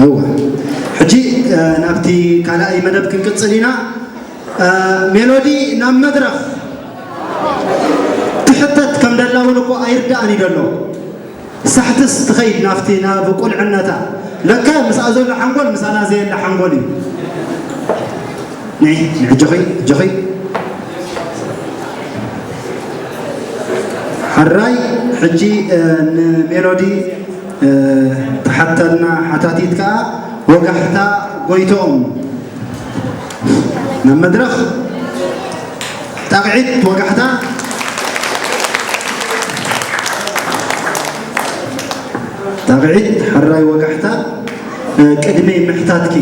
እወ። ሕጂ፣ እ፣ ናብቲ ካልኣይ መደብ ክንቅጽል ኢና። እ፣ ሜሎዲ ናብ መድረኽ ትሕተት ከም ደላ እውን እኮ ኣይርድኣን እዩ ዘሎ። ሳሕትስ ትኸይድ ናብቲ፣ ናብ ቁልዕነታ። ለካ ምስኣ ዘሎ ሓንጎል ምሳና ዘየለ ሓንጎል እዩ። ንዒ፣ ንዒ፣ ኣጆኺ፣ ኣጆኺ። ሕራይ፣ ሕጂ፣ እ፣ ንሜሎዲ፣ እ፣ ትሓተልና ሓታቲት ከኣ ወጋሕታ ጎይትኦም ናብ መድረኽ። ጣቕዒት ወጋሕታ። ጣቕዒት ሕራይ ወጋሕታ፣ እ፣ ቅድሚ ምሕታትኪ፣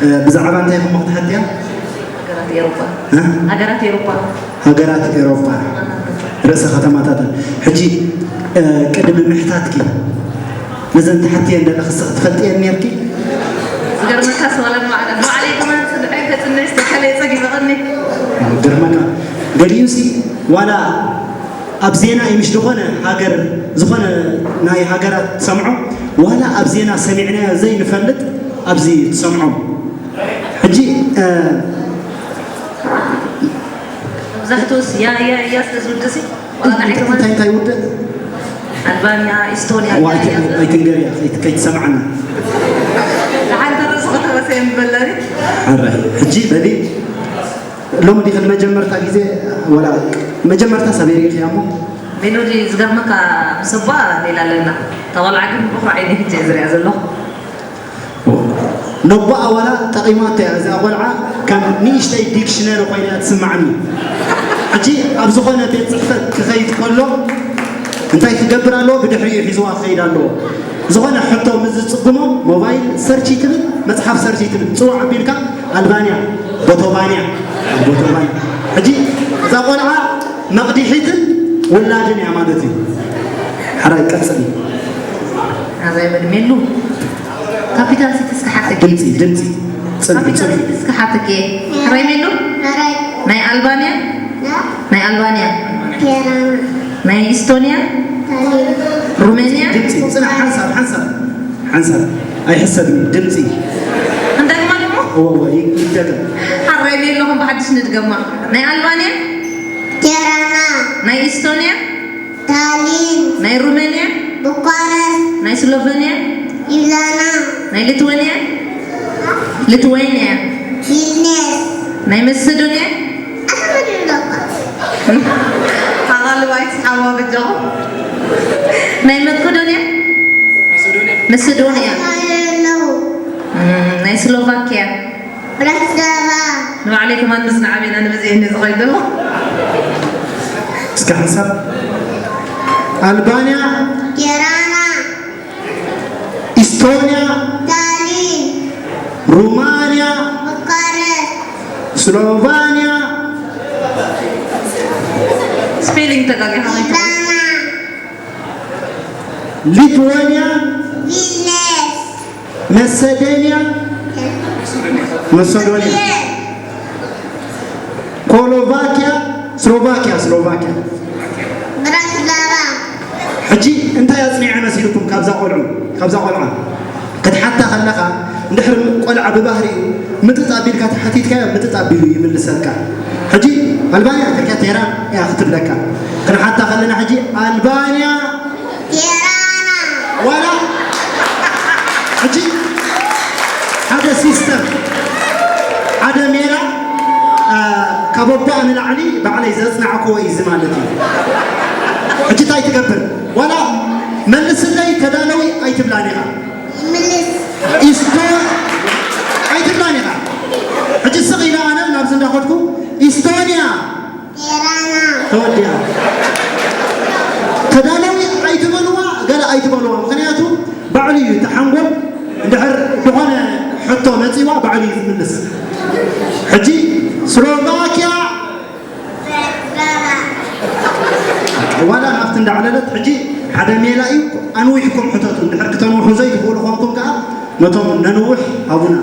እ፣ ብዛዕባ እንታይ ኢኹም ክትሓትያ? ሃገራት ኤውሮጳ። እ? ሃገራት ኤውሮጳ። ሃገራት ኤውሮጳ። ርእሰ ከተማታተን። ሕጂ፣ እ፣ ቅድሚ ምሕታትኪ፣ ነዘን ተሓትየን ዘለኺ ንስኺ ትፈልጥየን ኔርኪ? ዝገርመካስ ዋላ ንባዕላ-፣ ንባዕለይ ከማን ስድዐይ ከጽንዕ ዝተሓለየ ጸጊበ ቀኒ። ግርመካ። ገሊኡሲ ዋላ ኣብ ዜና እዩ፣ ምሽ ዝኾነ ሃገር፣ ዝኾነ ናይ ሃገራት ትሰምዖ፣ ዋላ ኣብ ዜና ሰሚዕናዮ ዘይንፈልጥ ኣብዚ ትሰምዖም። ሕጂ፣ እ፣ መብዛሕትኡስ ያ፣ ያ፣ ያ ስለ ዝውድእሲ፣ ዋላ እንታይ፣ ንዓይ ከማን እንታይ፣ እንታይ ይውድእ? ኣልባንያ፣ ኢስቶንያ፣ ዋ፣ ኣልባንያ። ኣይት-፣ ኣይትንገርያ፣ ከይት-፣ ከይትሰምዓና። ደሓን ተርእሱ ከተበሰ የምበለሪ። ሕራይ፣ ሕጂ በሊ፣ ሎሚ ዲኺ ንመጀመርታ ግዜ፣ ዋላ መጀመርታ ሳብ ሪኢኽያ እሞ? ሜሎዲ ዝገርመካ ምስ ኣቦኣ ሌላ ኣለና። እታ ቆልዓ ግን ብኹርዓይ እየ ሕጂ ዝሪኣ ዘለኹ። ነቦኣ ዋላ ጠቒማቶ እያ እዛ ቆልዓ፣ ከም ንእሽተይ ዲክሽነሪ ኮይና እያ ትስምዓኒ። ሕጂ ኣብ ዝኾነ ቤት ጽሕፈት ክኸይድ ከሎ እንታይ ክገብር ኣለዎ? ብድሕሪኡ ሒዝዋ ክኸይድ ኣለዎ። ዝኾነ ሕቶ ምስ ዝጽግሞ ሞባይል ሰርች ይትብል፣ መጽሓፍ ሰርች ይትብል። ጽዋዕ ኣቢልካ ኣልባንያ፣ ቦቶባንያ፣ ቦቶባንያ። ሕጂ እዛ ቆልዓ መቕዲሒትን ውላድን እያ ማለት እዩ። ሕራይ ቀጽሊ። ኣዛይ በድሜሉ ካፒታል ሲቲ እስከ ሓተኪ። ድምጺ፣ ድምጺ። ጽንሒ፣ ካፒታል ጽንሒ። ሲቲ እስከ ሓተኪ። ሕራይ ሜሉ? ሕራይ። ናይ ኣልባንያ? ናይ ኣልባንያ። ቴራና። ናይ ኢስቶንያ? ታሊን። ሩሜንያ? ድምጺ፣ ጽናሕ፣ ሓንሳብ፣ ሓንሳብ፣ ሓንሳብ። ኣይሕሰብን እዩ፣ ድምጺ። እንደግማ ደሞ? እወ፣ እወ፣ ይ-፣ ይደገም። ሓራይ ኣለኹም፣ ብሓድሽ ንድገማ። ናይ ኣልባንያ? ቴራና። ናይ ኢስቶንያ? ታሊን። ናይ ሩሜንያ? ቡካረስት። ናይ ስሎቨንያ? ዩላና። ናይ ሊትዌንያ? ሊትዌንያ። ቪልኔስ። ናይ መሰዶንያ? ኣሰመድለኳ። ሓቓልባይ ሓዋ በጃኹም። ናይ መቄዶንያ? መሰዶንያ። ኣለዉ። እም፣ ናይ ስሎቫክያ? ብራስላቫ። ንባዕለይ ከማን ምዝናዕ ቤና ንብዚ እየ ዝኸይድ ዘሎ። እስከ ሓንሳብ። ኣልባንያ። ቲራና። ኢስቶንያ። ታሊን። ሩማንያ። ቡካረስት። ስሎቫንያ። ስፔሊንግ ተጋጊኻ። ቲራና። ሊትዌንያ። ቪልኔስ። መሰደንያ፣ መሰዶንያ፣ ኮሎቫኪያ፣ ስሎቫኪያ፣ ስሎቫኪያ። ብራስላቫ። ሕጂ እንታይ ኣጽኒዐ መሲልኩም ካብዛ ቆልዑ፣ ካብዛ ቆልዓ? ክትሓታ ከለኻ፣ እንድሕር ቆልዓ ብባህሪኡ ምጥጥ ኣቢልካ ተሓቲትካዮ፣ ምጥጥ ኣቢሉ ይምልሰልካ። ሕጂ ኣልባንያ እንተልካ ቴህራን እያ ክትብለካ። ክንሓታ ከለና ሕጂ ኣልባንያ ቴራና። ዋላ ሕጂ ሓደ ሲስተም፣ ሓደ ሜላ፣ አ፣ ካብ ኣቦኣ ንላዕሊ ባዕለይ ዘጽናዕክዎ እዩ እዚ ማለት እዩ። ሕጂ እንታይ ትገብር? ዋላ መልስለይ ተዳለዊ ኣይትብላን ኢኻ። ይምልስ። ኢስቶ-፣ ኣይትብላን ኢኻ። ሕጂ ስቕ ኢለ ኣነ ናብዚ እንዳኸድኩ ኢስቶንያ ቴራና። ተወዲኣ። ተዳለዊ ኣይትበልዋ፣ ገለ ኣይትበልዋ። ምኽንያቱ ባዕሉ እዩ እቲ ሓንጎል፣ እንድሕር ዝኾነ ሕቶ መጺዋ ባዕሉ እዩ ዝምልስ። ሕጂ ስሎቫኪያ። ዋላ ናብቲ እንዳዕለለት ሕጂ ሓደ ሜላ እዩ። ኣንዊሕኩም ሕተቱ። እንድሕር ክተንውሑ ዘይትኽእሉ ኮንኩም ከዓ ነቶም ነንውሕ ሃቡና።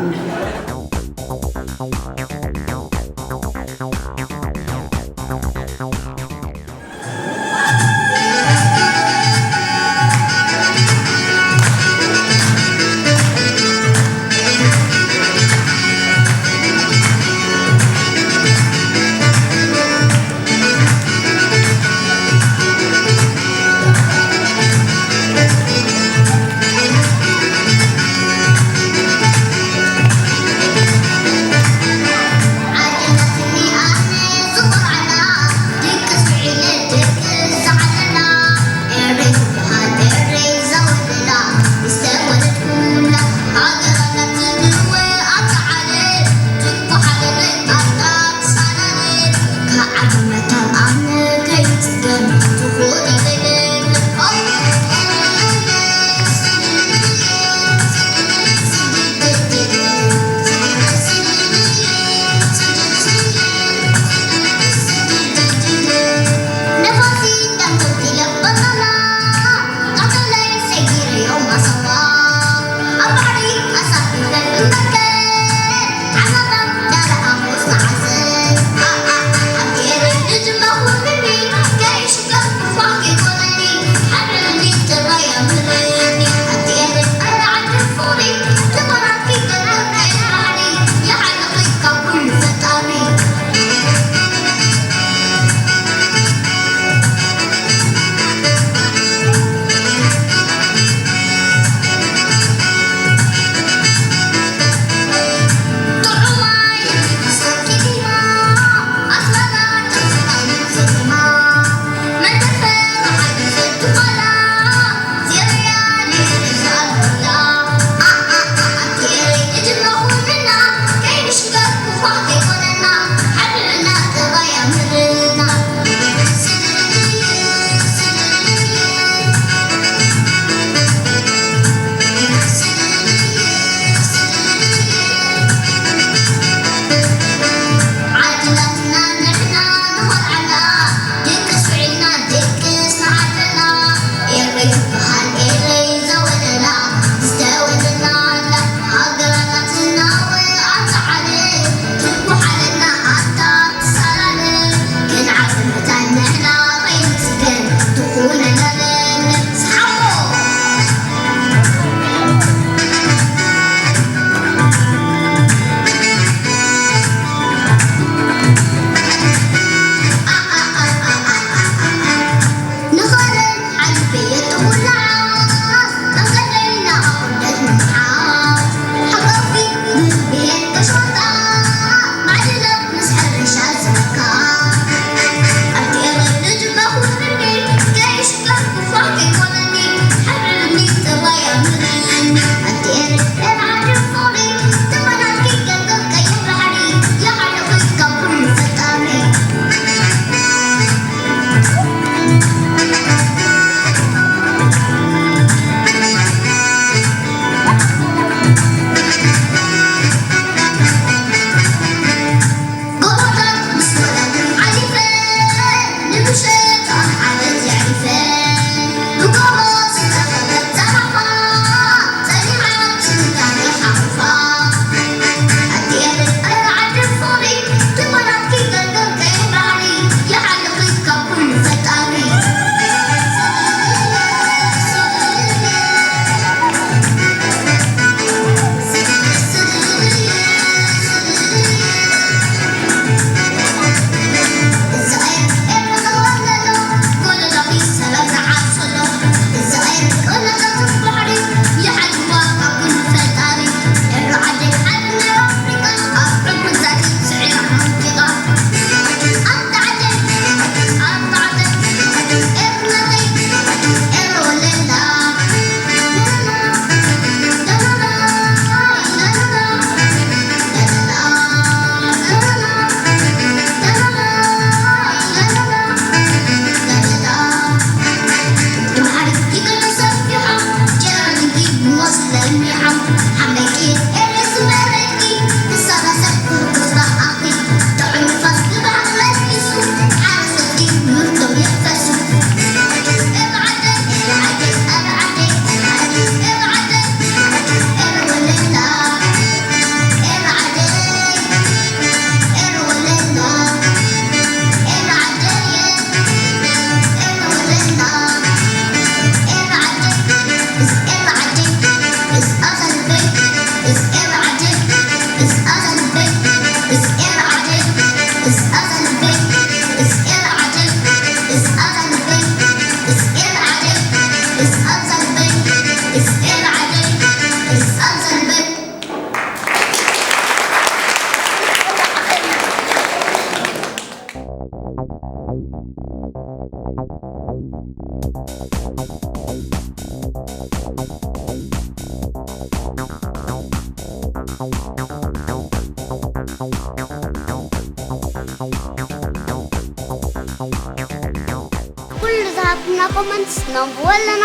comments ነንብቦ ኣለና።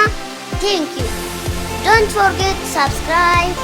Thank you. Don't forget to subscribe.